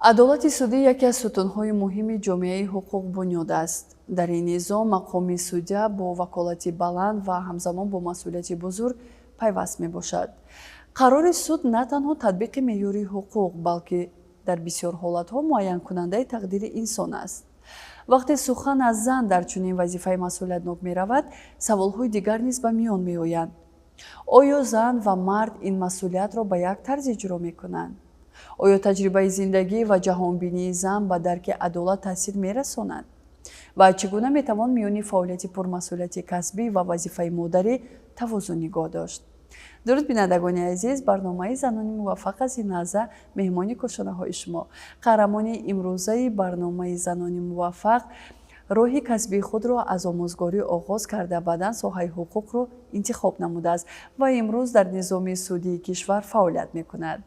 Адолати судӣ яке аз сутунҳои муҳими ҷомеаи ҳуқуқбунёд аст. Дар ин низом мақоми судя бо ваколати баланд ва ҳамзамон бо масъулияти бузург пайваст мебошад. Қарори суд на танҳо татбиқи меъёри ҳуқуқ, балки дар бисёр ҳолатҳо муайянкунандаи тақдири инсон аст. Вақте сухан аз зан дар чунин вазифаи масъулиятнок меравад, саволҳои дигар низ ба миён меоянд. Оё зан ва мард ин масъулиятро ба як тарз иҷро мекунанд? Оё таҷрибаи зиндагӣ ва ҷаҳонбинии зан ба дарки адолат таъсир мерасонад? Ва чӣ гуна метавон миёни фаъолияти пурмасъулияти касбӣ ва вазифаи модарӣ тавозун нигоҳ дошт? Дуруд, бинандагони азиз! Барномаи «Занони муваффақ» аз ин лаҳза меҳмони кошонаҳои шумо. Қаҳрамони имрӯзаи барномаи «Занони муваффақ» роҳи касбии худро аз омӯзгорӣ оғоз карда, баъдан соҳаи ҳуқуқро интихоб намудааст ва имрӯз дар низоми судии кишвар фаъолият мекунад.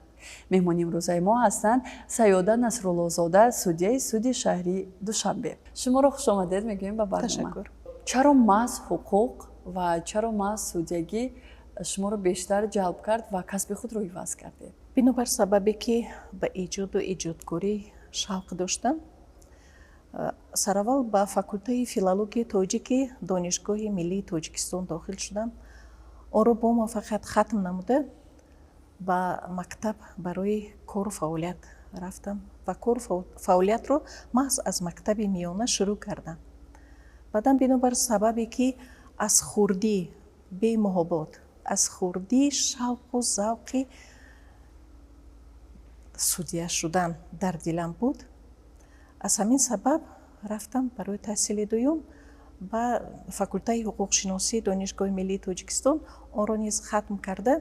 Меҳмони имрӯзаи мо ҳастанд Саёда Насруллозода, судяи суди шаҳри Душанбе. Шуморо хушомадед мегӯем ба барнома. Чаро маҳз ҳуқуқ ва чаро маҳз судягӣ шуморо бештар ҷалб кард ва касби худро иваз кардед? Бинобар сабабе ки ба эҷоду эҷодкорӣ шавқ доштам, сараввал ба факултаи филологияи тоҷики Донишгоҳи миллии Тоҷикистон дохил шудам. Онро бо муваффақият хатм намуда, ба мактаб барои кору фаъолият рафтам ва кору фаъолиятро маҳз аз мактаби миёна шурӯъ кардам. Баъдан, бинобар сабабе ки аз хурдӣ бемуҳобот, аз хурдӣ шавқу завқи судя шудан дар дилам буд, аз ҳамин сабаб рафтам барои таҳсили дуюм ба факултаи ҳуқуқшиносии Донишгоҳи миллии Тоҷикистон. Онро низ хатм карда,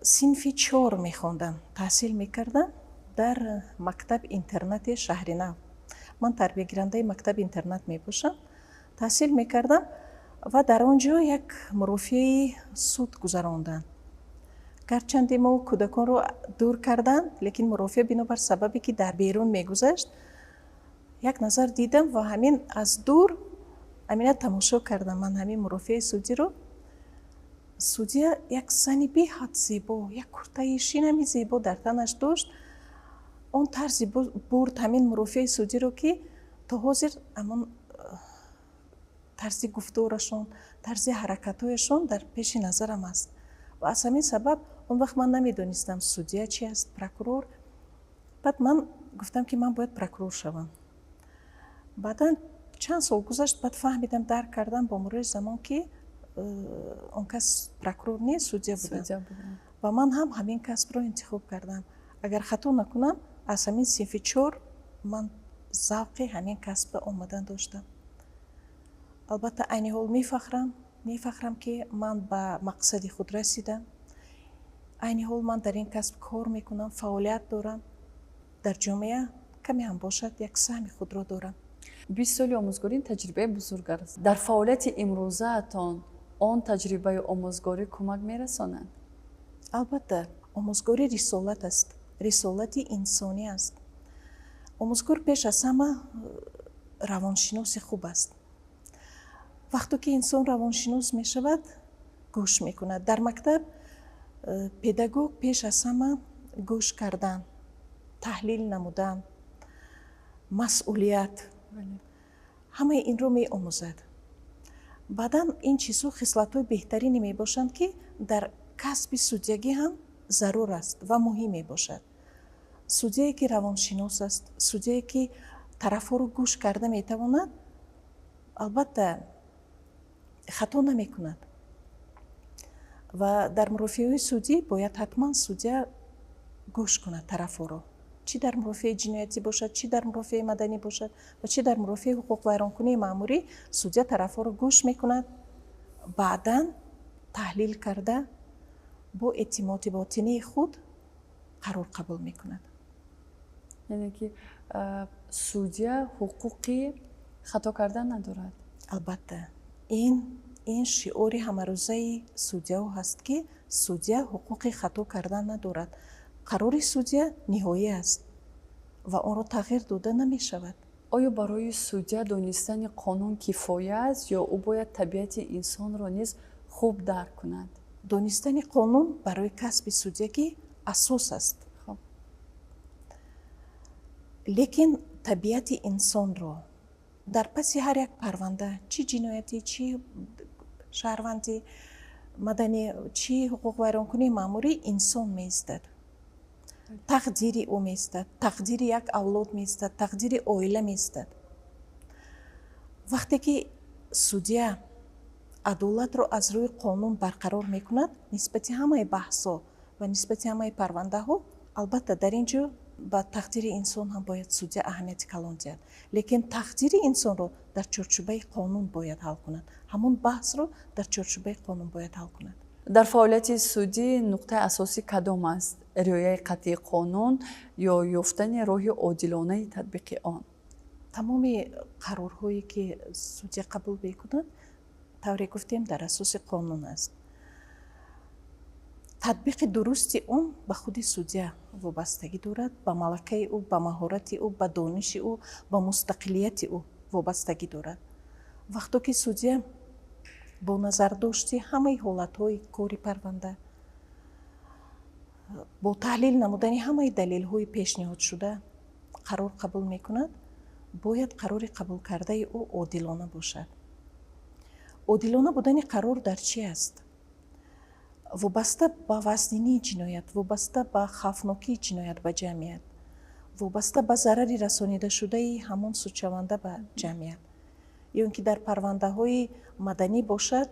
синфи чор мехондам, таҳсил мекардам дар мактаб интернати шаҳри Нав. Ман тарбиягирандаи мактаби интернат мебошам. Таҳсил мекардам ва дар он ҷо як мурофиаи суд гузаронданд. Гарчанде мо кӯдаконро дур карданд, лекин мурофиа, бинобар сабабе ки дар берун мегузашт, як назар дидам ва ҳамин аз дур амина тамошо кардам ман ҳамин мурофиаи судиро. Судя як зани беҳад зебо, як куртаи шинами зебо дар танаш дошт. Он тарзи бурд ҳамин мурофиаи судиро, ки то ҳозир ҳамон тарзи гуфторашон, тарзи ҳаракатҳояшон дар пеши назарам аст. Ва аз ҳамин сабаб, он вақт ман намедонистам, судя чи аст, прокурор. Баъд ман гуфтам, ки ман бояд прокурор шавам. Баъдан чанд сол гузашт, баъд фаҳмидам, дарк кардам бо мурури замон, ки он кас прокурор нест, судя буданд ва ман ҳам ҳамин касбро интихоб кардам. Агар хато накунам, аз ҳамин синфи чор ман завқи ҳамин касб ба омадан доштам. Албатта, айни ҳол мефахрам, мефахрам, ки ман ба мақсади худ расидам. Айни ҳол ман дар ин касб кор мекунам, фаъолият дорам, дар ҷомеа каме ҳам бошад, як саҳми худро дорам. 20 соли омӯзгорӣ таҷрибаи бузург аст. Дар фаъолияти имрӯзаатон он таҷрибаи омӯзгорӣ кӯмак мерасонад? Албатта, омӯзгорӣ рисолат аст, рисолати инсонӣ аст. Омӯзгор пеш аз ҳама равоншиноси хуб аст. Вақто ки инсон равоншинос мешавад, гӯш мекунад. Дар мактаб педагог пеш аз ҳама гӯш кардан, таҳлил намудан, масъулият, ҳамаи инро меомӯзад. Баъдан ин чизҳо хислатҳои беҳтарине мебошанд, ки дар касби судягӣ ҳам зарур аст ва муҳим мебошад. Судяе ки равоншинос аст, судяе ки тарафҳоро гӯш карда метавонад, албатта, хато намекунад. Ва дар мурофиаҳои судӣ бояд ҳатман судя гӯш кунад тарафҳоро, чӣ дар мурофиаи ҷиноятӣ бошад, чӣ дар мурофиаи маданӣ бошад ва чӣ дар мурофиаи ҳуқуқвайронкунии маъмурӣ. Судя тарафҳоро гӯш мекунад, баъдан таҳлил карда, бо эътимоди ботинии худ қарор қабул мекунад. Яъне ки судя ҳуқуқи хато кардан надорад? Албатта, ин шиори ҳамарӯзаи судяҳо ҳаст, ки судя ҳуқуқи хато кардан надорад. Қарори судя ниҳоӣ аст ва онро тағйир дода намешавад. Оё барои судя донистани қонун кифоя аст ё ӯ бояд табиати инсонро низ хуб дарк кунад? Донистани қонун барои касби судягӣ асос аст. Лекин табиати инсонро дар паси ҳар як парванда, чӣ ҷиноятӣ, чӣ шаҳрвандӣ, маданӣ, чӣ ҳуқуқвайронкунии маъмурӣ, инсон меистад, тақдири ӯ меистад, тақдири як авлод меистад, тақдири оила меистад. Вақте ки судья адолатро аз рӯи қонун барқарор мекунад нисбати ҳамаи баҳсҳо ва нисбати ҳамаи парвандаҳо, албатта, дар ин ҷо ба тақдири инсон ҳам бояд судья аҳамияти калон диҳад, лекин тақдири инсонро дар чорчӯбаи қонун бояд ҳал кунад, ҳамон баҳсро дар чорчӯбаи қонун бояд ҳал кунад. Дар фаъолияти судӣ нуқтаи асосӣ кадом аст: риояи қатъии қонун ё ёфтани роҳи одилонаи татбиқи он? Тамоми қарорҳое, ки судья қабул мекунад, тавре гуфтем, дар асоси қонун аст. Татбиқи дурусти он ба худи судья вобастагӣ дорад, ба малакаи ӯ, ба маҳорати ӯ, ба дониши ӯ, ба мустақилияти ӯ вобастагӣ дорад. Вақто ки судья бо назардошти ҳамаи ҳолатҳои кори парванда, бо таҳлил намудани ҳамаи далелҳои пешниҳодшуда қарор қабул мекунад, бояд қарори қабулкардаи ӯ одилона бошад. Одилона будани қарор дар чӣ аст? Вобаста ба вазнинии ҷиноят, вобаста ба хавфнокии ҷиноят ба ҷамъият, вобаста ба зарари расонидашудаи ҳамон судшаванда ба ҷамъият, ё ин ки дар парвандаҳои маданӣ бошад,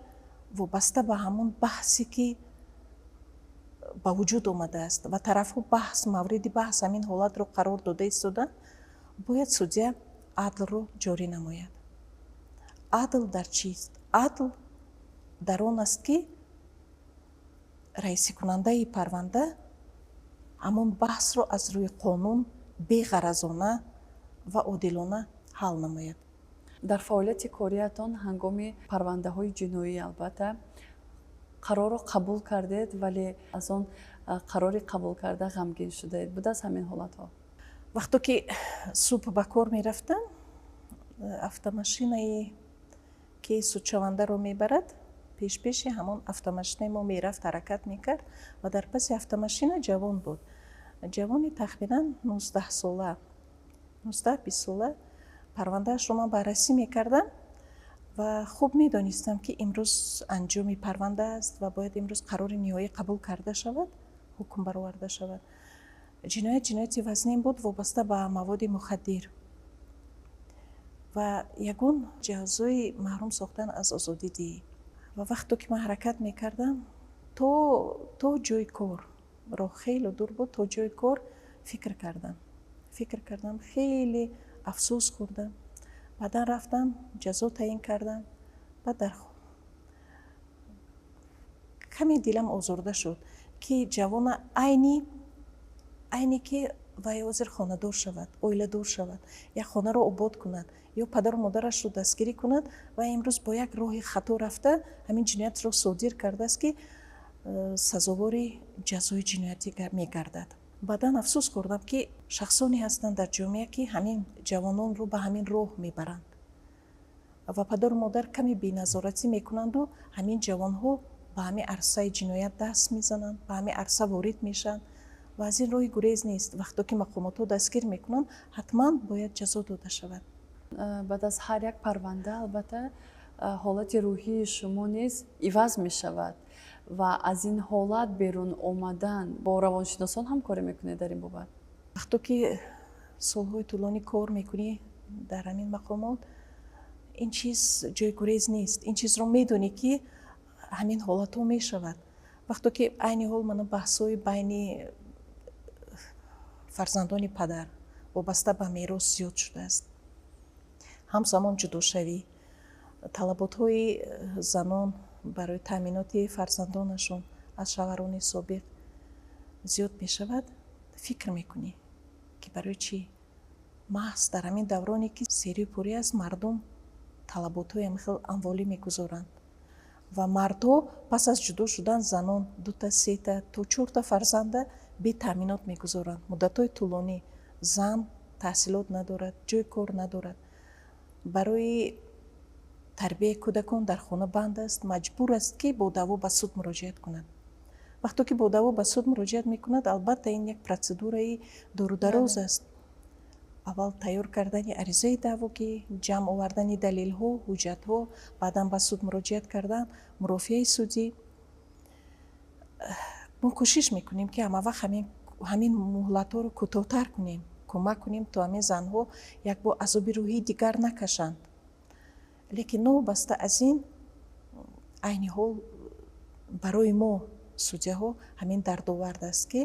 вобаста ба ҳамон баҳсе, ки ба вуҷуд омадааст ва тарафҳо баҳс мавриди баҳс ҳамин ҳолатро қарор дода истоданд, бояд судья адлро ҷорӣ намояд. Адл дар чист? Адл дар он аст, ки раисикунандаи парванда ҳамон баҳсро аз рӯи қонун беғаразона ва одилона ҳал намояд. Дар фаъолияти кориятон ҳангоми парвандаҳои ҷиноӣ, албатта, қарорро қабул кардед, вале аз он қарори қабулкарда ғамгин шудаед, будааст ҳамин ҳолатҳо? Вақто ки субҳ ба кор мерафтам, автомашинае, ки судшавандаро мебарад, пешпеши ҳамон автомашинаи мо мерафт, ҳаракат мекард ва дар паси автомашина ҷавон буд, ҷавони тахминан 19-сола, 19-20 сола. Парвандаашро ман баррасӣ мекардам ва хуб медонистам, ки имрӯз анҷоми парванда аст ва бояд имрӯз қарори ниҳоӣ қабул карда шавад, ҳукм бароварда шавад. Ҷиноят ҷинояти вазнин буд, вобаста ба маводи мухаддир ва ягон ҷазои маҳрум сохтан аз озодӣ диҳӣ. Ва вақто ки ман ҳаракат мекардам то ҷои кор, роҳ хеле дур буд, то ҷои кор фикр кардам, хеле афсӯс хӯрдам. Баъдан рафтам, ҷазо таъин кардам. Баъд дар каме дилам озурда шуд, ки ҷавона айни ки вай ҳозир хонадор шавад, оиладор шавад, як хонаро обод кунад ё падару модарашро дастгирӣ кунад, ва имрӯз бо як роҳи хато рафта, ҳамин ҷиноятро содир кардааст, ки сазовори ҷазои ҷиноятӣ мегардад. Баъдан афсӯс хӯрдам, ки шахсоне ҳастанд дар ҷомеа, ки ҳамин ҷавононро ба ҳамин роҳ мебаранд ва падару модар каме беназоратӣ мекунанду ҳамин ҷавонҳо ба ҳамин арсаи ҷиноят даст мезананд, ба ҳамин арса ворид мешаванд ва аз ин роҳи гурез нест. Вақто ки мақомотҳо дастгир мекунанд, ҳатман бояд ҷазо дода шавад. Баъд аз ҳар як парванда, албатта, ҳолати рӯҳии шумо низ иваз мешавад ва аз ин ҳолат берун омадан бо равоншиносон ҳамкорӣ мекунед дар ин бобат? Вақто ки солҳои тӯлонӣ кор мекунӣ дар ҳамин мақомот, ин чиз ҷои гурез нест. Ин чизро медонӣ, ки ҳамин ҳолатҳо мешавад. Вақто ки айни ҳол мана баҳсҳои байни фарзандони падар вобаста ба мерос зиёд шудааст, ҳамзамон ҷудошавӣ, талаботҳои занон барои таъминоти фарзандонашон аз шавҳарони собиқ зиёд мешавад, фикр мекунӣ, ки барои чӣ маҳз дар ҳамин давроне, ки серию пурӣ аст, мардум талаботҳои ҳамин хел амволӣ мегузоранд ва мардҳо пас аз ҷудо шудан занон дута, сета то чорта фарзанда бетаъминот мегузоранд. Муддатҳои тӯлонӣ зан таҳсилот надорад, ҷои кор надорад, барои тарбияи кӯдакон дар хона банд аст, маҷбур аст, ки бо даъво ба суд муроҷиат кунад. Вақто ки бо даъво ба суд муроҷиат мекунад, албатта, ин як процедураи дурудароз аст. Аввал тайёр кардани аризаи даъвогӣ, ҷамъ овардани далелҳо, ҳуҷҷатҳо, баъдан ба суд муроҷиат кардан, мурофиаи судӣ. Мо кӯшиш мекунем, ки ҳамавақт ҳамин муҳлатҳоро кӯтоҳтар кунем, кӯмак кунем, то ҳамин занҳо як бор азоби рӯҳии дигар накашанд. Лекин новобаста аз ин, айни ҳол барои мо, судяҳо, ҳамин дардовард аст, ки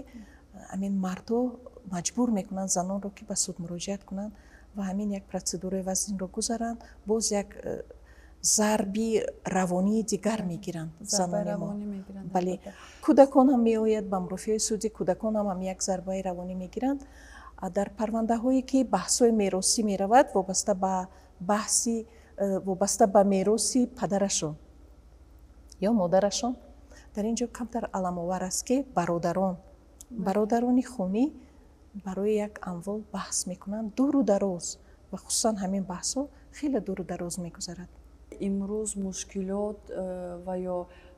ҳамин мардҳо маҷбур мекунанд занонро, ки ба суд муроҷиат кунанд ва ҳамин як процедураи вазнинро гузаранд. Боз як зарби равонии дигар мегиранд занони мо. Бале, кӯдаконам меояд ба мурофиаи судӣ, кӯдаконам ҳам як зарбаи равонӣ мегиранд. Дар парвандаҳое, ки баҳсҳои меросӣ меравад, вобаста ба баҳси вобаста ба мероси падарашон ё модарашон, дар ин ҷо камтар аламовар аст, ки бародарони хунӣ барои як амвол баҳс мекунанд дуру дароз ва хусусан ҳамин баҳсҳо хеле дуру дароз мегузарад. Имрӯз мушкилот ва ё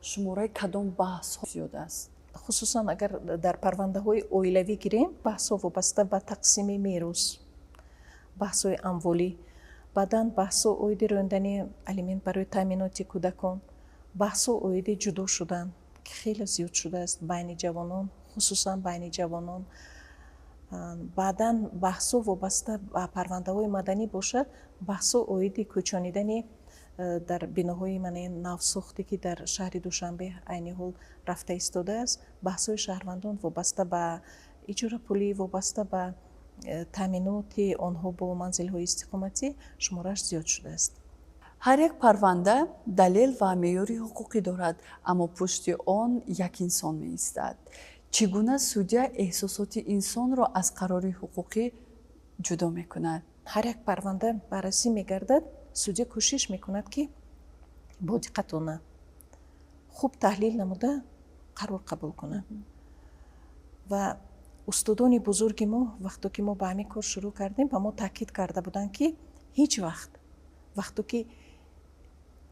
шумораи кадом баҳсҳо зиёд аст? Хусусан агар дар парвандаҳои оилавӣ гирем, баҳсҳо вобаста ба тақсими мерос, баҳсҳои амволӣ, баъдан баҳсҳо оиди рондани алимент барои таъминоти кӯдакон, баҳсҳо оиди ҷудо шудан, ки хеле зиёд шудааст байни ҷавонон, хусусан байни ҷавонон. Баъдан баҳсҳо вобаста ба парвандаҳои маданӣ бошад, баҳсҳо оиди кӯчонидани дар биноҳои мана навсохте, ки дар шаҳри Душанбе айни ҳол рафта истодааст, баҳсҳои шаҳрвандон вобаста ба иҷорапулӣ, вобаста ба таъминоти онҳо бо манзилҳои истиқоматӣ шумораш зиёд шудааст. Ҳар як парванда далел ва меъёри ҳуқуқӣ дорад, аммо пушти он як инсон меистад. Чӣ гуна судя эҳсосоти инсонро аз қарори ҳуқуқӣ ҷудо мекунад? Ҳар як парванда баррасӣ мегардад. Судя кӯшиш мекунад, ки бо диққатона, хуб таҳлил намуда қарор қабул кунад. Ва устодони бузурги мо, вақто ки мо ба ҳамин кор шурӯъ кардем, ба мо таъкид карда буданд, ки ҳеҷ вақт, вақто ки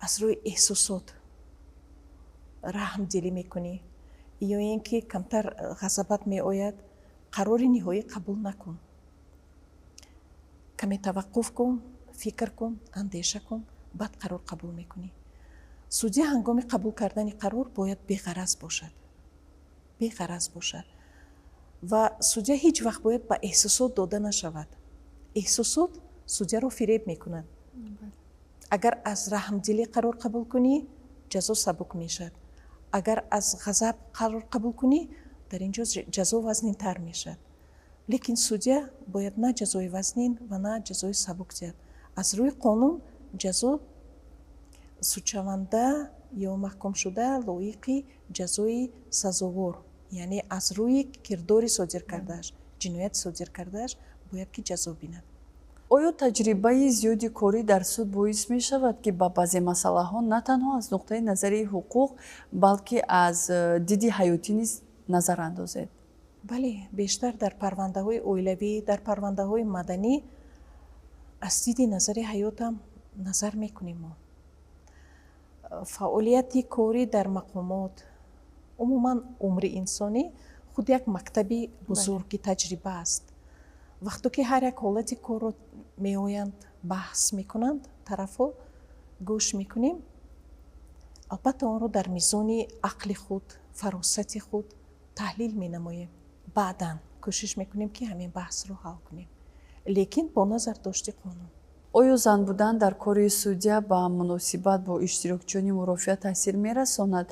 аз рӯи эҳсосот раҳмдилӣ мекунӣ ё ин ки камтар ғазабат меояд, қарори ниҳоӣ қабул накун, каме таваққуф кун, фикр кун, андеша кун, баъд қарор қабул мекунӣ. Судя ҳангоми қабул кардани қарор бояд беғараз бошад, беғараз бошад. Ва судя ҳеҷ вақт бояд ба эҳсосот дода нашавад. Эҳсосот судяро фиреб мекунад. Агар аз раҳмдилӣ қарор қабул кунӣ, ҷазо сабук мешавад, агар аз ғазаб қарор қабул кунӣ, дар ин ҷо ҷазо вазнинтар мешавад. Лекин судя бояд на ҷазои вазнин ва на ҷазои сабук диҳад. Аз рӯи қонун ҷазо, судшаванда ё маҳкумшуда лоиқи ҷазои сазовор, яъне аз рӯи кирдори содир кардааш, ҷинояти содир кардааш бояд ки ҷазо бинад. Оё таҷрибаи зиёди корӣ дар суд боис мешавад, ки ба баъзе масъалаҳо на танҳо аз нуқтаи назари ҳуқуқ, балки аз диди ҳаётӣ низ назар андозед? Бале, бештар дар парвандаҳои оилавӣ, дар парвандаҳои маданӣ аз диди назари ҳаётам назар мекунем мо. Фаъолияти корӣ дар мақомот, умуман умри инсонӣ худ як мактаби бузурги таҷриба аст. Вақто ки ҳар як ҳолати корро меоянд, баҳс мекунанд тарафҳо, гӯш мекунем, албатта, онро дар мизони ақли худ, фаросати худ таҳлил менамоем. Баъдан кӯшиш мекунем, ки ҳамин баҳсро ҳал кунем, лекин бо назардошти қонун. Оё зан будан дар кори судя ба муносибат бо иштирокчиёни мурофиа таъсир мерасонад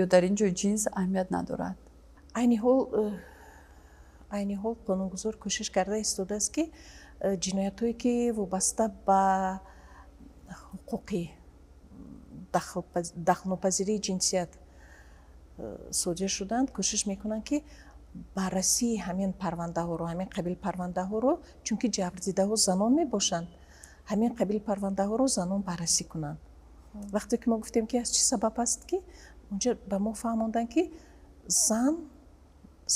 ё дар ин ҷо ҷинс аҳамият надорад? Айни ҳол қонунгузор кӯшиш карда истодааст, ки ҷиноятҳое, ки вобаста ба ҳуқуқи дахлнопазирии ҷинсият содир шуданд, кӯшиш мекунанд, ки баррасии ҳамин парвандаҳоро, ҳамин қабил парвандаҳоро, чунки ҷабрдидаҳо занон мебошанд, ҳамин қабил парвандаҳоро занон баррасӣ кунанд. Вақте ки мо гуфтем, ки аз чӣ сабаб аст, ки унҷа ба мо фаҳмонданд, ки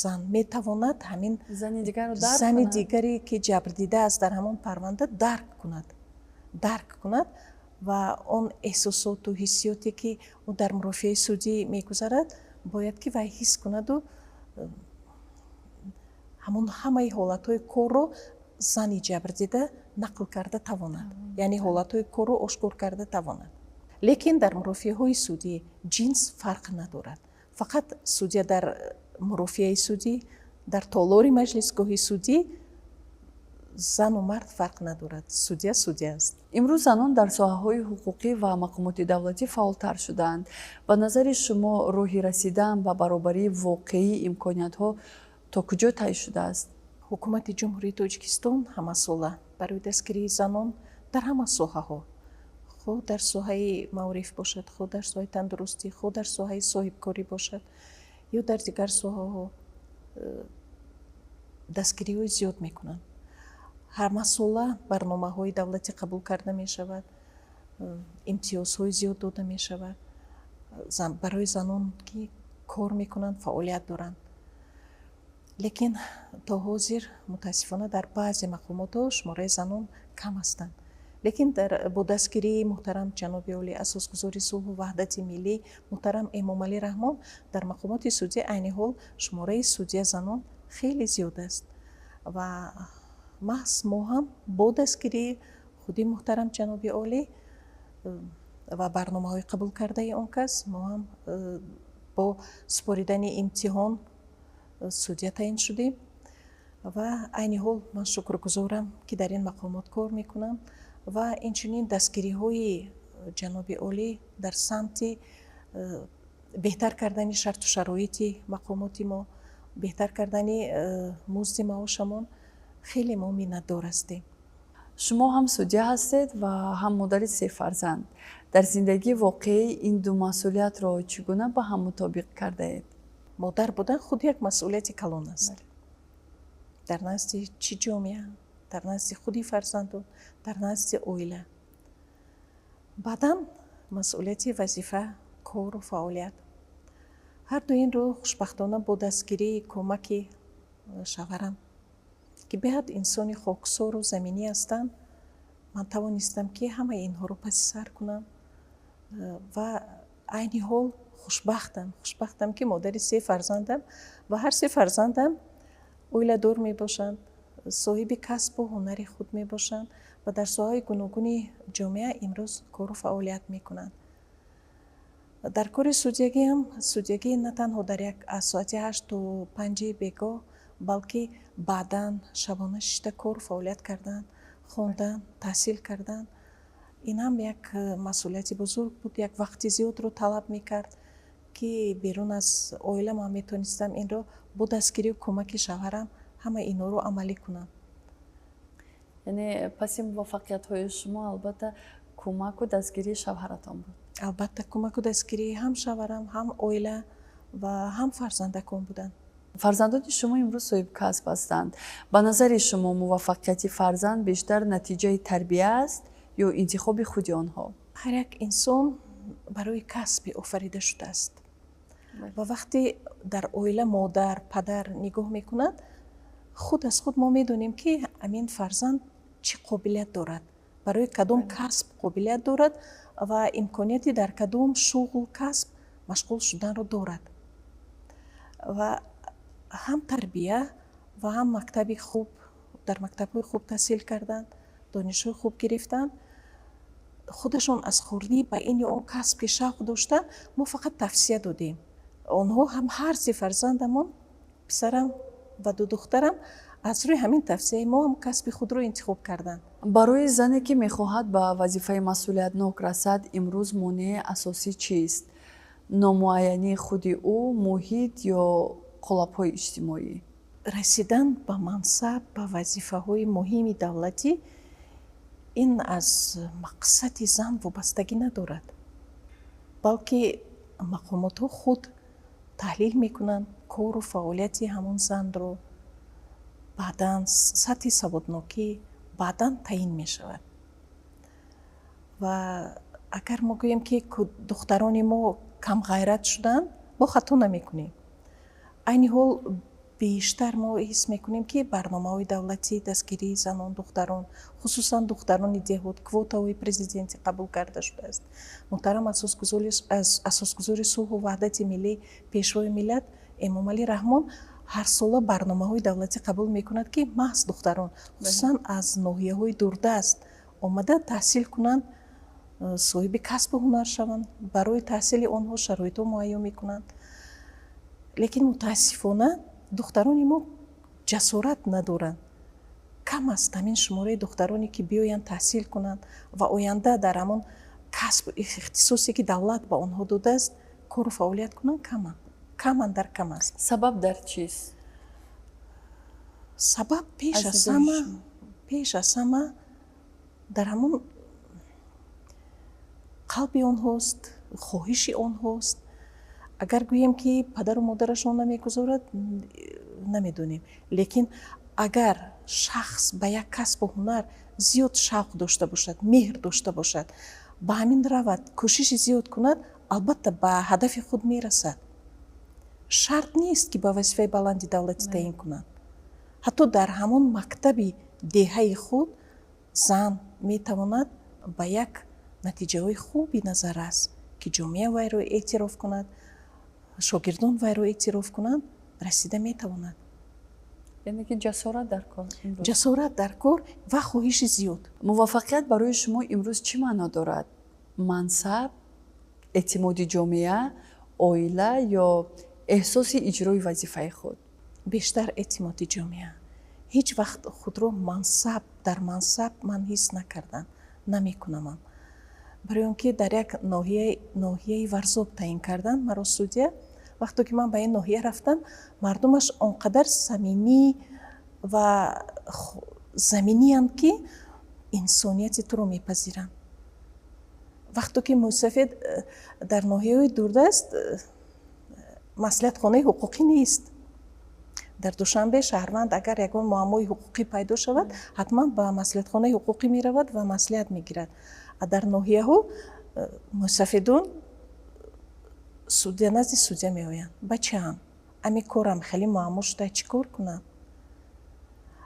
зан метавонад ҳамин зани дигаре, ки ҷабрдида аст дар ҳамон парванда, дарк кунад ва он эҳсосоту ҳиссиёте, ки ӯ дар мурофиаи судӣ мегузарад, бояд ки вай ҳис кунаду ҳамон ҳамаи ҳолатҳои корро Зани ҷабрдида нақл карда тавонад, яъне ҳолатҳои корро ошкор карда тавонад. Лекин дар мурофиаҳои судӣ ҷинс фарқ надорад. Фақат судя дар мурофиаи судӣ, дар толори маҷлисгоҳи судӣ зану мард фарқ надорад, судя судя аст. Имрӯз занон дар соҳаҳои ҳуқуқӣ ва мақомоти давлатӣ фаъолтар шудаанд. Ба назари шумо, роҳи расидан ба баробарии воқеии имкониятҳо то куҷо тай шудааст? Ҳукумати Ҷумҳурии Тоҷикистон ҳамасола барои дастгирии занон дар ҳама соҳаҳо, хоҳ дар соҳаи маориф бошад, хоҳ дар соҳаи тандурустӣ, хоҳ дар соҳаи соҳибкорӣ бошад ё дар дигар соҳаҳо, дастгириҳои зиёд мекунанд. Ҳамасола барномаҳои давлатӣ қабул карда мешавад, имтиёзҳои зиёд дода мешавад барои занон, ки кор мекунанд, фаъолият доранд. Лекин то ҳозир, мутаассифона, дар баъзе мақомотҳо шумораи занон кам ҳастанд. Лекин бо дастгирии муҳтарам ҷаноби олӣ, асосгузори сулҳу ваҳдати миллӣ муҳтарам Эмомалӣ Раҳмон, дар мақомоти судӣ айни ҳол шумораи судя занон хеле зиёд аст. Ва маҳз мо ҳам бо дастгирии худи муҳтарам ҷаноби олӣ ва барномаҳои қабул кардаи он кас, мо ҳам бо супоридани имтиҳон судя таъин шудем. Ва айни ҳол ман шукргузорам, ки дар ин мақомот кор мекунам. Ва инчунин дастгириҳои ҷаноби олӣ дар самти беҳтар кардани шарту шароити мақомоти мо, беҳтар кардани музди маошамон хеле мо миннатдор ҳастем. Шумо ҳам судя ҳастед ва ҳам модари се фарзанд. Дар зиндагии воқеӣ ин ду масъулиятро чӣ гуна ба ҳам мутобиқ кардаед? Модар будан худ як масъулияти калон аст дар назди чӣ ҷомеа, дар назди худи фарзандон, дар назди оила. Баъдан масъулияти вазифа, кору фаъолият. Ҳарду инро хушбахтона бо дастгирии кӯмаки шавҳарам, ки беҳад инсони хоксору заминӣ ҳастанд, ман тавонистам, ки ҳамаи инҳоро паси сар кунам. Ва айни ҳол хушбахтам, хушбахтам, ки модари се фарзандам ва ҳар се фарзандам оиладор мебошанд, соҳиби касбу ҳунари худ мебошанд ва дар соҳаҳои гуногуни ҷомеа имрӯз кору фаъолият мекунанд. Дар кори судягиам, судягӣ на танҳо дар як аз соати 8 то 5-и бегоҳ, балки баъдан шабона шишта кору фаъолият кардан, хондан, таҳсил кардан, ин ҳам як масъулияти бузург буд, як вақти зиёдро талаб мекард, ки берун аз оила ман метавонистам инро бо дастгирию кӯмаки шавҳарам ҳама инҳоро амалӣ кунам. Яъне паси муваффақиятҳои шумо, албатта, кӯмаку дастгирии шавҳаратон буд? Албатта, кӯмаку дастгирии ҳам шавҳарам, ҳам оила ва ҳам фарзандакон буданд. Фарзандони шумо имрӯз соҳибкасб ҳастанд. Ба назари шумо, муваффақияти фарзанд бештар натиҷаи тарбия аст ё интихоби худи онҳо? Ҳар як инсон барои касбе офарида шудааст. Ва вақте дар оила модар, падар нигоҳ мекунад, худ аз худ мо медонем, ки ҳамин фарзанд чӣ қобилият дорад, барои кадом касб қобилият дорад ва имконияти дар кадом шуғл, касб машғул шуданро дорад. Ва ҳам тарбия ва ҳам мактаби хуб, дар мактабҳои хуб таҳсил кардан, донишҳои хуб гирифтан, худашон аз хурдӣ ба ин ё он касб ки шавқ доштанд, мо фақат тавсия додем. Онҳо ҳам, ҳар се фарзандамон, писарам ва ду духтарам, аз рӯи ҳамин тавсияи мо ҳам касби худро интихоб карданд. Барои зане, ки мехоҳад ба вазифаи масъулиятнок расад, имрӯз монеаи асосӣ чист: номуайянии худи ӯ, муҳит ё қолабҳои иҷтимоӣ? Расидан ба мансаб, ба вазифаҳои муҳими давлатӣ, ин аз мақсади зан вобастагӣ надорад, балки мақомотҳо худ таҳлил мекунанд кору фаъолияти ҳамон занро, баъдан сатҳи саводнокӣ, баъдан таъин мешавад. Ва агар мо гӯем, ки духтарони мо камғайрат шуданд, мо хато намекунем. Айни ҳол бештар мо ҳис мекунем, ки барномаҳои давлатӣ, дастгирии занон, духтарон, хусусан духтарони деҳот, квотаҳои президентӣ қабул карда шудааст. Муҳтарам асосгузори сулҳу ваҳдати миллӣ, Пешвои миллат Эмомалӣ Раҳмон Ҳарсола барномаҳои давлатӣ қабул мекунад, ки маҳз духтарон, хусусан аз ноҳияҳои дурдаст омада таҳсил кунанд, соҳиби касбу ҳунар шаванд. Барои таҳсили онҳо шароитҳо муҳайё мекунанд. Лекин мутаассифона духтарони мо ҷасорат надоранд. Кам аст ҳамин шумораи духтароне, ки биёянд, таҳсил кунанд ва оянда дар ҳамон касбу ихтисосе, ки давлат ба онҳо додааст, кору фаъолият кунанд, каманд, каманд, дар кам аст. Сабаб дар чист? Сабаб пеш аз ҳама дар ҳамон қалби онҳост, хоҳиши онҳост. Агар гӯем, ки падару модарашон намегузорад, намедонем, лекин агар шахс ба як касбу ҳунар зиёд шавқ дошта бошад, меҳр дошта бошад, ба ҳамин равад, кӯшиши зиёд кунад, албатта, ба ҳадафи худ мерасад. Шарт нест, ки ба вазифаи баланди давлатӣ таъин кунанд. Ҳатто дар ҳамон мактаби деҳаи худ зан метавонад ба як натиҷаҳои хуби назаррас, ки ҷомеа вайро эътироф кунад, шогирдон вайро эътироф кунанд, расида метавонад. Яъне ки ҷасорат дар кор. Ҷасорат дар кор ва хоҳиши зиёд. Муваффақият барои шумо имрӯз чӣ маъно дорад? Мансаб, эътимоди ҷомеа, оила ё эҳсоси иҷрои вазифаи худ? Бештар эътимоди ҷомеа. Ҳеҷ вақт худро мансаб дар мансаб ман ҳис накардам, намекунамам, барои он ки дар як ноҳияи Варзоб таъин кардан маро судя. Вақте ки ман ба ин ноҳия рафтам, мардумаш он қадар самимӣ ва заминиянд, ки инсонияти туро мепазиранд. Вақте ки мӯйсафед дар ноҳияҳои дурдаст маслиҳатхонаи ҳуқуқӣ нест. Дар Душанбе шаҳрванд агар ягон муаммои ҳуқуқӣ пайдо шавад, ҳатман ба маслиҳатхонаи ҳуқуқӣ меравад ва маслиҳат мегирад. А дар ноҳияҳо мӯйсафедон судя назди судя меоянд: «Бачаам, ами корам хеле муаммо шуда, чӣ кор кунам?»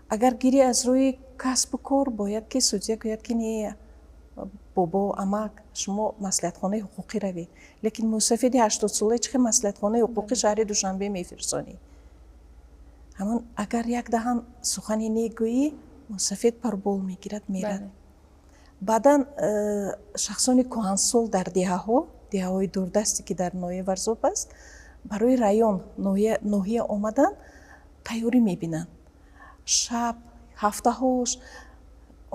Агар гирӣ аз рӯи касбу кор, бояд ки судя гӯяд, ки не, бобо, амак, шумо маслиҳатхонаи ҳуқуқӣ равед. Лекин мӯйсафеди 80-солаи чӣ хел маслиҳатхонаи ҳуқуқи шаҳри Душанбе мефирсонӣ? Ҳамон агар як даҳан сухани нек гӯӣ, мӯйсафед парбол мегирад, мерад. Баъдан шахсони кӯҳансол дар деҳаҳо, деҳаҳои дурдасте, ки дар ноҳияи Варзоб аст, барои район, ноҳия омадан тайёрӣ мебинанд. Шаб, ҳафтаҳош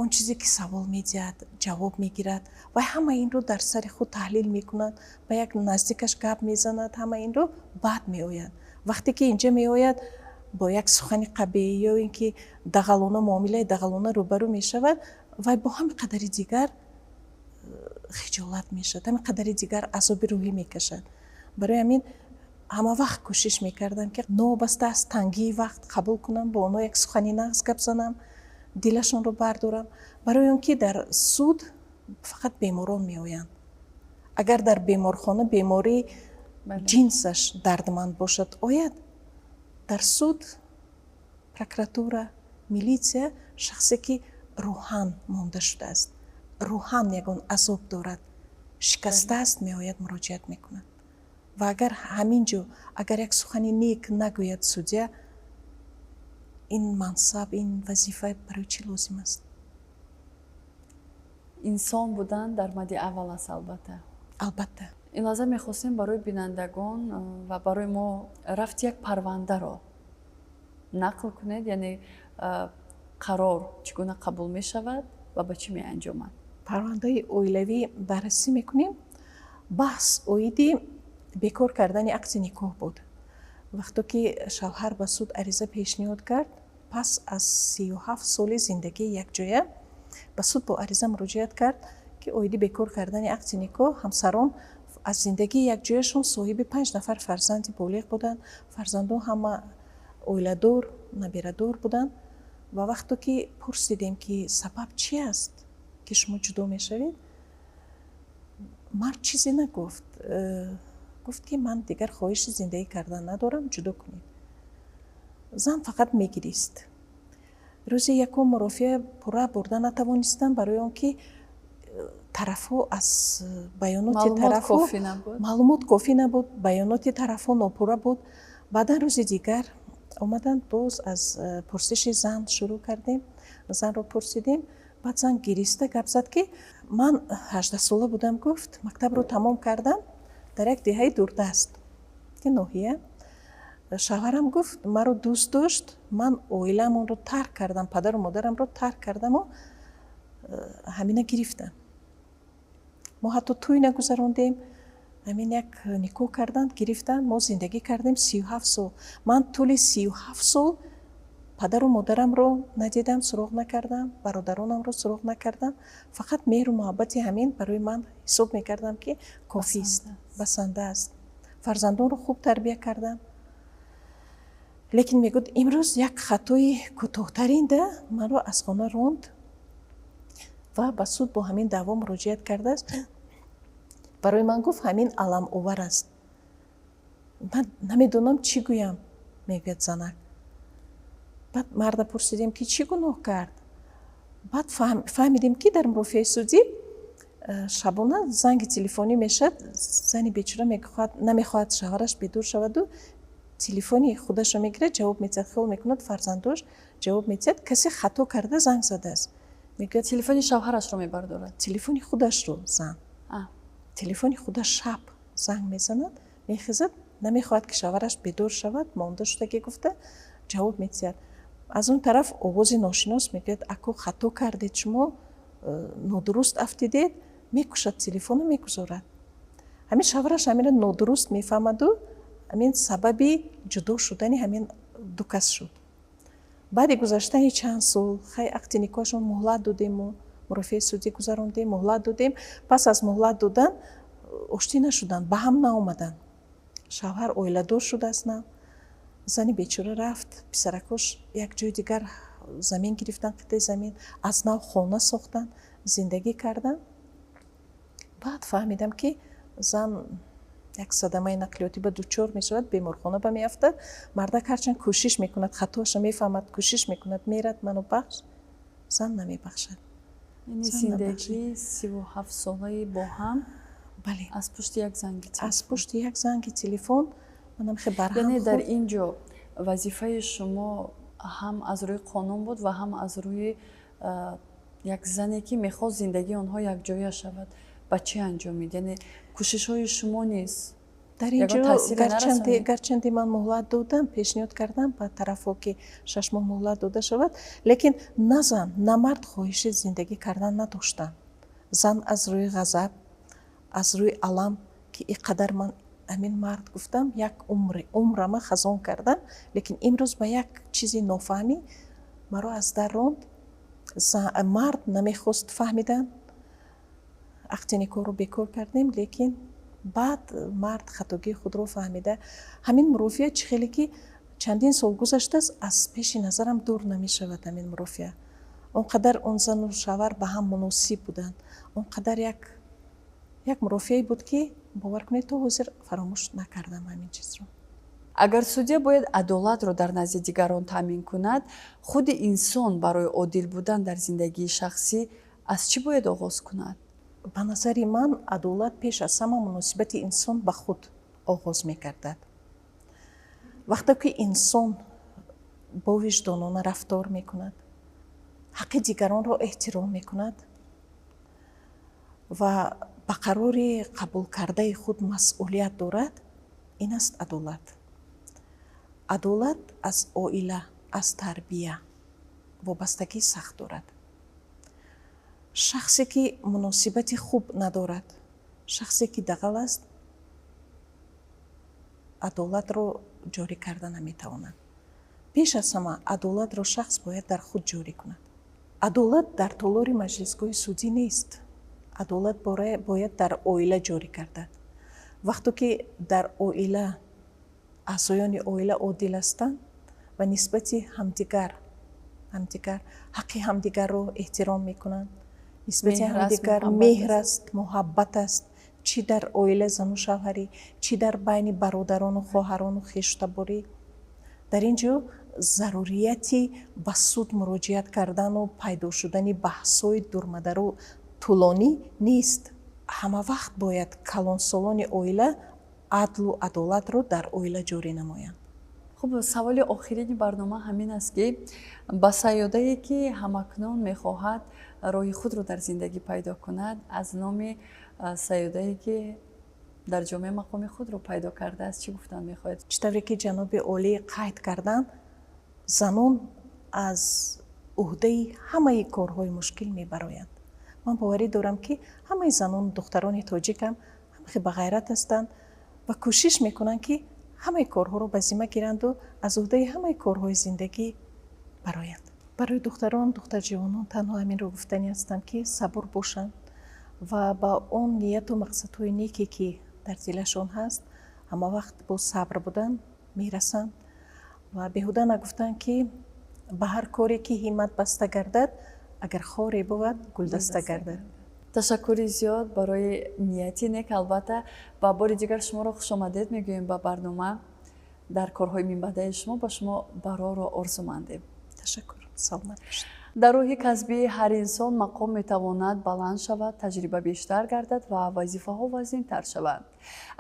он чизе ки савол медиҳад, ҷавоб мегирад ва ҳама инро дар сари худ таҳлил мекунад, ба як наздикаш гап мезанад, ҳама инро баъд меояд. Вақте ки инҷа меояд, бо як сухани қабеҳ ё ин ки дағалона, муомилаи дағалона рӯбарӯ мешавад, вай бо ҳами қадари дигар хиҷолат мешавад, ҳами қадари дигар азоби рӯҳӣ мекашад. Барои ҳамин ҳама вақт кӯшиш мекардам, ки новобаста аз тангии вақт қабул кунам, бо онҳо як сухани нағз гап занам, дилашонро бардорам, барои он ки дар суд фақат беморон меоянд. Агар дар беморхона беморӣ ҷинсаш дардманд бошад, ояд, дар суд, прокуратура, милитсия шахсе ки рӯҳан монда шудааст, рӯҳан ягон азоб дорад, шикастааст, меояд, муроҷиат мекунад. Ва агар ҳамин ҷо агар як сухани нек нагӯяд судя, ин мансаб, ин вазифа барои чӣ лозим аст? Инсон будан дар мадди аввал аст, албатта. Албатта. Ин лаҳза мехостем барои бинандагон ва барои мо рафти як парвандаро нақл кунед, яъне қарор чӣ гуна қабул мешавад ва ба чӣ меанҷомад. Парвандаи оилавӣ баррасӣ мекунем. Баҳс оиди бекор кардани ақди никоҳ буд. Вақто ки шавҳар ба суд ариза пешниҳод кард, пас аз 37 соли зиндагии якҷоя ба суд бо ариза муроҷиат кард, ки оиди бекор кардани ақди никоҳ. Ҳамсарон аз зиндагии якҷояшон соҳиби панҷ нафар фарзанди болиғ буданд. Фарзандон ҳама оиладор, набирадор буданд. Ва вақто ки пурсидем, ки сабаб чӣ аст, ки шумо ҷудо мешавед, мард чизе нагуфт. Гуфт, ки ман дигар хоҳиши зиндагӣ кардан надорам, ҷудо кунед. Зан фақат мегирист. Рӯзи якум мурофиа пурра бурда натавонистам, барои он ки тарафҳо аз баёноти тарафҳо маълумот кофӣ набуд, баёноти тарафҳо нопурра буд. Баъдан рӯзи дигар Омаданд, боз аз пурсиши зан шурӯъ кардем, занро пурсидем. Баъд зан гириста гап зад, ки ман 18сола будам, гуфт, мактабро тамом кардам дар як деҳаи дурдаст, ки ноҳия. Шавҳарам, гуфт, маро дӯст дошт, ман оиламонро тарк кардам, падару модарамро тарк кардаму ҳамина гирифтам. Мо ҳатто тӯй нагузарондем, ҳамин як никоҳ карданд, гирифтанд, мо зиндагӣ кардем 37 сол. Ман тӯли 37 сол падару модарамро надидам, суроғ накардам, бародаронамро суроғ накардам. Фақат меҳру муҳаббати ҳамин барои ман ҳисоб мекардам, ки кофист, басанда аст. Фарзандонро хуб тарбия кардам. Лекин, мегӯяд, имрӯз як хатои кӯтоҳтаринда маро аз хона ронд ва ба суд бо ҳамин даъво муроҷиат кардааст. Барои ман, гуфт, ҳамин аламовар аст. Ман намедонам, чӣ гӯям, мегӯяд занак. Баъд марда пурсидем, ки чӣ гуноҳ кард. Баъд фаҳмидем, ки дар мурофиаи судӣ шабона занги телефонӣ мешавад. Зани бечора намехоҳад шавҳараш бедор шаваду телефони худашро мегирад, ҷавоб медиҳад. Хиёл мекунад, фарзандош. Ҷавоб медиҳад, касе хато карда занг задааст, мегӯяд. Телефони шавҳарашро мебардорад? Телефони худашро. Зан телефони худаш шаб занг мезанад, мехезад, намехоҳад, ки шавҳараш бедор шавад, монда шудагӣ гуфта ҷавоб медиҳад. Аз он тараф овози ношинос мегӯяд: «Ако, хато кардед шумо, нодуруст афтидед». Мекушад телефону мегузорад. Ҳамин шавҳараш ҳаминро нодуруст мефаҳмаду ҳамин сабаби ҷудо шудани ҳамин ду кас шуд. Баъди гузаштани чанд сол, хай, ақди никоҳашон муҳлат додему мурофиаи судӣ гузарондем, муҳлат додем. Пас аз муҳлат додан оштӣ нашуданд, ба ҳам наомаданд. Шавҳар оиладор шудааст нав. Зани бечора рафт, писаракош як ҷои дигар замин гирифтанд, қитъаи замин, аз нав хона сохтанд, зиндагӣ карданд. Баъд фаҳмидам, ки зан як садамаи нақлиётӣ ба дучор мешавад, беморхона ба меафтад. Мардак ҳарчанд кӯшиш мекунад, хатоаша мефаҳмад, кӯшиш мекунад, мерад, ману бахш, зан намебахшад. Яъне зиндагии 37солаи бо ҳам Бале. аз пушти як занги Аз пушти як занги телефон манам хе барҳам. Яъне дар ин ҷо вазифаи шумо ҳам аз рӯи қонун буд ва ҳам аз рӯи як зане, ки мехост зиндагии онҳо якҷоя шавад. Ба чӣ анҷомид? Яъне кӯшишҳои шумо низ Дар ин ҷо гарчанде ман муҳлат додам, пешниҳод кардам ба тарафҳо, ки 6 моҳ муҳлат дода шавад, лекин на зан, на мард хоҳиши зиндагӣ кардан надоштанд. Зан аз рӯи ғазаб, аз рӯи алам, ки ин қадар ман ҳамин мард, гуфтам, як умри умрама хазон кардам, лекин имрӯз ба як чизи нофаҳмӣ маро аз дар ронд. Мард намехост фаҳмидан. Ақди никоҳро бекор кардем, лекин баъд мард хатогии худро фаҳмида. Ҳамин мурофиа чӣ хеле ки чандин сол гузаштааст, аз пеши назарам дур намешавад ҳамин мурофиа. Он қадар он зану шавҳар ба ҳам муносиб буданд, он қадар як мурофиае буд, ки бовар кунед, то ҳозир фаромӯш накардам ҳамин чизро. Агар судя бояд адолатро дар назди дигарон таъмин кунад, худи инсон барои одил будан дар зиндагии шахсӣ аз чӣ бояд оғоз кунад? Ба назари ман, адолат пеш аз ҳама муносибати инсон ба худ оғоз мегардад. Вақте ки инсон бовиҷдонона рафтор мекунад, ҳаққи дигаронро эҳтиром мекунад ва ба қарори қабулкардаи худ масъулият дорад, ин аст адолат. Адолат аз оила, аз тарбия вобастагии сахт дорад. Шахсе ки муносибати хуб надорад, шахсе ки дағал аст, адолатро ҷорӣ карда наметавонад. Пеш аз ҳама адолатро шахс бояд дар худ ҷорӣ кунад. Адолат дар толори маҷлисгоҳи судӣ нест, адолат бояд дар оила ҷорӣ гардад. Вақто ки дар оила аъзоёни оила одил ҳастанд ва нисбати ҳамдигар ҳаққи ҳамдигарро эҳтиром мекунанд, нисбати ҳамдигар меҳр аст, муҳаббат аст, чӣ дар оила зану шавҳарӣ, чӣ дар байни бародарону хоҳарону хештаборӣ, дар ин ҷо зарурияти ба суд муроҷиат кардану пайдо шудани баҳсҳои дурмадару тӯлонӣ нест. Ҳама вақт бояд калонсолони оила адлу адолатро дар оила ҷорӣ намоянд. Хуб, саволи охирини барнома ҳамин аст, ки ба саёдае, ки ҳамакнун мехоҳад роҳи худро дар зиндагӣ пайдо кунад, аз номи саёдае, ки дар ҷомеа мақоми худро пайдо кардааст, чӣ гуфтан мехоҳед? Чӣ тавре ки ҷаноби олӣ қайд карданд, занон аз уҳдаи ҳамаи корҳои мушкил мебароянд. Ман боварӣ дорам, ки ҳамаи занону духтарони тоҷикам ҳамахе бағайрат ҳастанд ва кӯшиш мекунанд, ки ҳамаи корҳоро ба зимма гиранду аз уҳдаи ҳамаи корҳои зиндагӣ бароянд. Барои духтарон, духтарҷавонон танҳо ҳаминро гуфтанӣ ҳастам, ки сабур бошанд ва ба он нияту мақсадҳои неке, ки дар дилашон ҳаст, ҳама вақт бо сабр будан мерасанд. Ва беҳуда нагуфтанд, ки ба ҳар коре ки ҳиммат баста гардад, агар хоре бувад, гулдаста гардад. Ташаккури зиёд барои нияти нек, албатта. Ва бори дигар шуморо хушомадед мегӯем ба барнома. Дар корҳои минбаъдаи шумо ба шумо барорро орзумандем. Ташаккур, саломат бошед. Дар роҳи касбии ҳар инсон мақом метавонад баланд шавад, таҷриба бештар гардад ва вазифаҳо вазнинтар шаванд.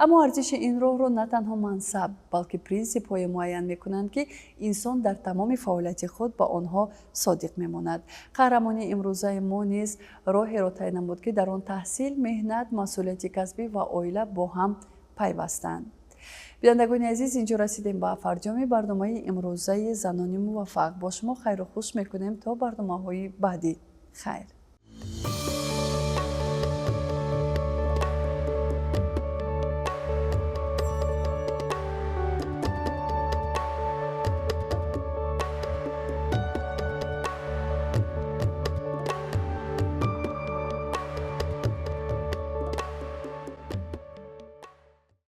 Аммо арзиши ин роҳро на танҳо мансаб, балки принсипҳое муайян мекунанд, ки инсон дар тамоми фаъолияти худ ба онҳо содиқ мемонад. Қаҳрамони имрӯзаи мо низ роҳеро тай намуд, ки дар он таҳсил, меҳнат, масъулияти касбӣ ва оила бо ҳам пайвастанд. Бинандагони азиз, инҷо расидем ба фарҷоми барномаи имрӯзаи «Занони муваффақ». Бо шумо хайру хуш мекунем то барномаҳои баъдӣ. Хайр.